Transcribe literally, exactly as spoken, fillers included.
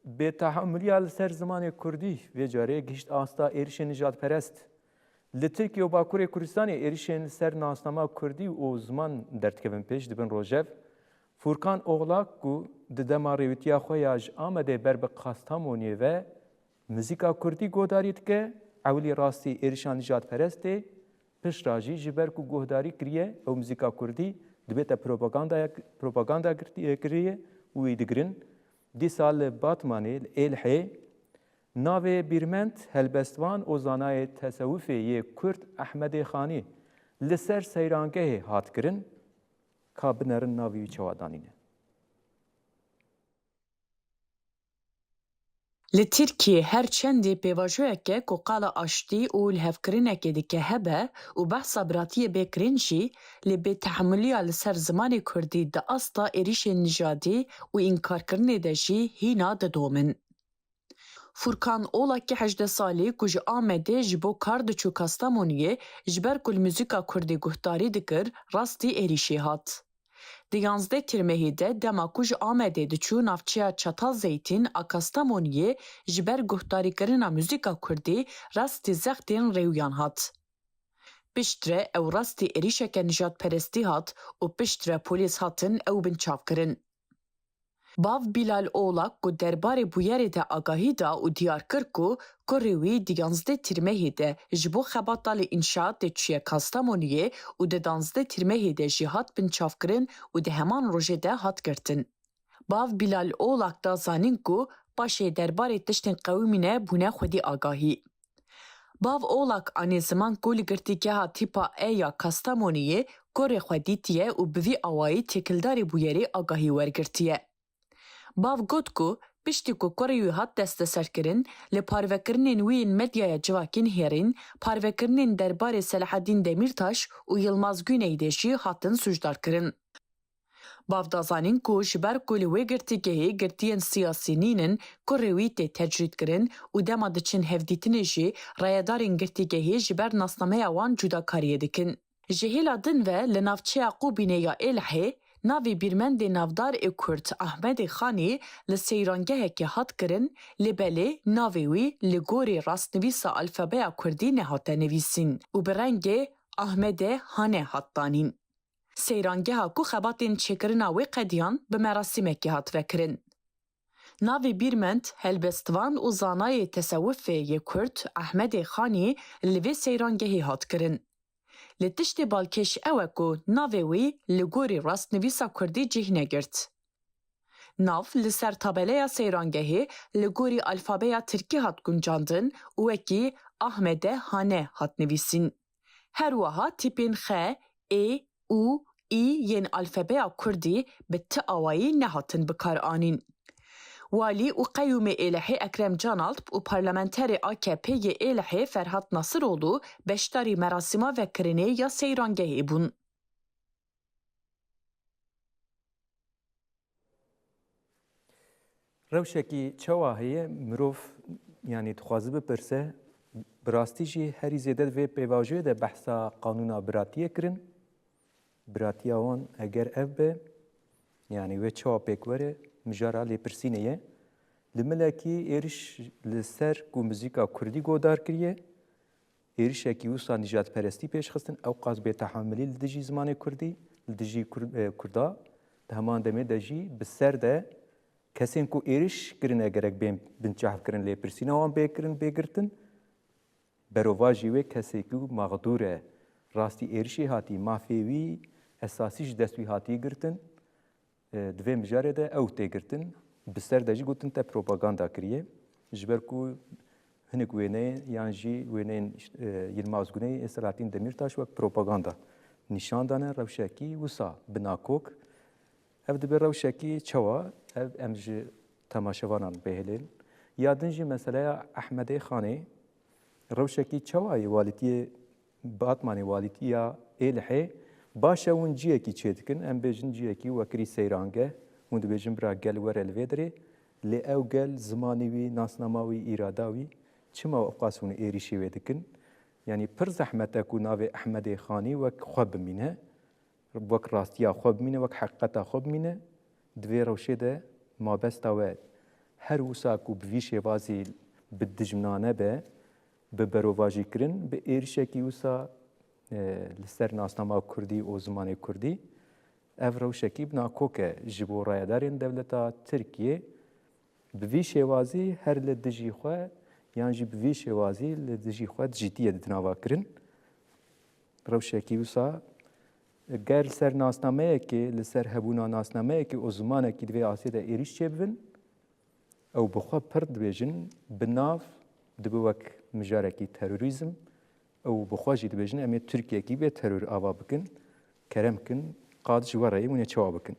Bêtehamiliya li ser zimanê kurdî vê carê gihîşt asta êrişên nijadperest. Li Tirkiye û Bakurê Kurdistanê êrişên li ser nasnama kurdî û ziman derdikevin pêş, dibin rojev. Furkan Oğlak ku di dema rêwîtiya xwe ya ji Amedê ber bi Kastamoniyê ve muzîka kurdî guhdarî dike, ewilî rastî êrişa nijadperest tê, piştra jî ji ber ku guhdarî kiriye ew muzîka kurdî dibête propagandaya, propaganda girtiye, kiriye û wî digirin. Dîsa li Batmanê, li Êlihê, navê bîrmend, helbestvan û zanayê tesewifê yê Kurd Ehmedê Xanî li ser seyrangehê hat kirin. Ka binerin navê wî çawa danîne. Li Tirkiyê her çendê pêvajoyeke ku qala aştî û lihevkirinekê dike hebe û behsa biratiyê bê kirin jî, lê bêtehemiliya li ser zimanê kurdî di asta êrişên nijadî û înkarkirinê de jî hîna didomin. Furkan Olakî hejdeh salî ku ji Amedê ji bo kar diçû Kastamoniyê, ji ber ku li muzîka kurdî guhdarî dikir, rastî êrîşê hat. Di yanzdeh Tîrmehê de dema ku ji Amedê diçû navçeya Çatal Zeytîn a Kastamoniyê, ji ber guhdarîkirina muzîka kurdî rastî zextên rêwiyan hat. Piştre ew rastî êrîşeke nijadperestî hat û piştre polîs hatin ew binçav kirin. Bav Bilal Olak ku derbarê bûyerê de agahî da û diyar kir ku kurê wî di yanzdeh Tîrmehê de ji bo xebata li înşaatê çûye Kastamoniyê û di danzdeh Tîrmehê de jî hat binçavkirin û di heman rojê de hat girtin. Bav Bilal Olak da zanîn ku paşê derbarê tiştên qewimîne bûne xwedî agahî. Bav Olak anî ziman ku li girtîgeha tîpa E ya Kastamoniyê kurê xwe dîtiye û bi vî awayî têkildarî bûyerê agahî wergirtiye. Bav got ku piştî ku kurê wî hat desteserkirin, li parvekirinên wî yên medyaya civakî nihêrîn, parvekirinên derbarê Selahaddîn Demîrtaş û Yilmaz Güney de jî hatin sûcdar kirin. Bav da zanîn ku ji ber ku li wê girtîgehê girtiyên siyasî nînin, kurê wî tê tecrîdkirin û dema diçin hevdîtinê jî rayedarên girtîgehê ji ber nasnameya wan cudakariyê dikin. Ji hêla din ve li navçeya Qubînê ya Êlihê navê bîrmendê navdar ê Kurd Ahmedê Xanî li seyrangehekê hat kirin, lê belê navê wî li gorî rastnivîsa alfabeya Kurdî nehate nivîsîn û bi rengê Ahmedê Hane hat danîn. Seyrangeha ku xebatên çêkirina wê qediyan bi merasîmekê hat vekirin. Navê bîrmend, helbestvan û zanayê tesewifê yê Kurd Ehmedê Xanî li vê seyrangehê hat kirin. Lê tiştê balkêş ew e ku navê wî li gorî rastnivîsa Kurdî cih negirt. Nav li ser tabeleya seyrangehê li gorî alfabeya Tirkî hat guncandin û wekî Ahmede Hane hat nivîsîn. Her wiha tîpên xe, ê, û, î yên alfabeya Kurdî bi ti awayî nehatin bikaranîn. Walî û qeyûmê Êlihê Ekrem Canalp û parlamenterê A K P yê Êlihê Ferhat Nasiroglu beşdarî merasîma vekirinê ya seyrangehê bûn. Rewşekî çawa heye, mirov, yanî, dixwaze bipirse, bi rastî jî herî zêde di vê pêvajoyê de behsa qanûna biratiyê kirin. Biratiya wan eger ev be, yanî wê çawa pêk were, mijara lêpirsînê ye. Li milekî êriş li ser ku muzîka kurdî godar kiriye, êrişekî wisa nijadperestî pêş xistin, ewqas bêtehamilî li dijî zimanê kurdî, li dijî Kur-, e, kurda, di heman demê de jî bi ser de kesên ku êriş kirine gerek bên binçavkirin, lêpirsîna wan bê kirin, bê girtin. Berovajî wê kesê ku mexdûr e, rastî êrişê hatî, mafê wî esasî ji dest wî hatî girtin. E, di vê mijarê de ew tê girtin, bi ser de jî gotin te propaganda kiriye. Ji ber ku hinek wêneyên yan jî wêneyên, e, Yilmaz Guney ê Selahattin Demirtaş wek propaganda nîşan dane, rewşekî wisa bi nakok. Ev dibe rewşekî çawa? Ev em ji temaşevanan bihêlin. Ya din jî meseleya Ehmedê Xanê, rewşekî çawa yê walîtiyê Batmanê, walîtiya Êlihê, baş e hûn ciyekî çêdikin, em bêjin ciyekî wekirî seyrangeh, hûn dibêjin bira gel were li vê derê, lê ew gel zimanê wî, nasnama wî, îrada wî, çima ewqas hûn êrîşî wê dikin? Yanî pir zehmet e ku navê Ehmedê Xanî wek xwe bimîne, wek rastiya xwe bimîne, wek heqîqeta xwe bimîne, di vê rewşê de mabesta we Her wisa ku bi vî şêwazî bi dijminane be, bi berovajî kirin, bi êrişekî wisa, e, li ser nasnama kurdî û zimanê kurdî, ev rewşekî bi nakok e ji bo rayedarên dewleta Tirkiyê, bi vî şêwazî her li dijî xwe yan jî bi vî şêwazî li dijî xwe dijîtiye di nava kirin. Rewşekî wisa, ger li ser nasnameyekê, li ser hebûna nasnameyekê û zimanekî di vê astê de êrîş çêbibin, ew bi xwe pir dibêjin, bi nav dibe wek mijarekî terorîzm, ew bi xwe jî dibêjin, em ê Tirkiyekî bê teror ava bikin, kerem kin, qad ji we re ye, hûn ê çawa bikin?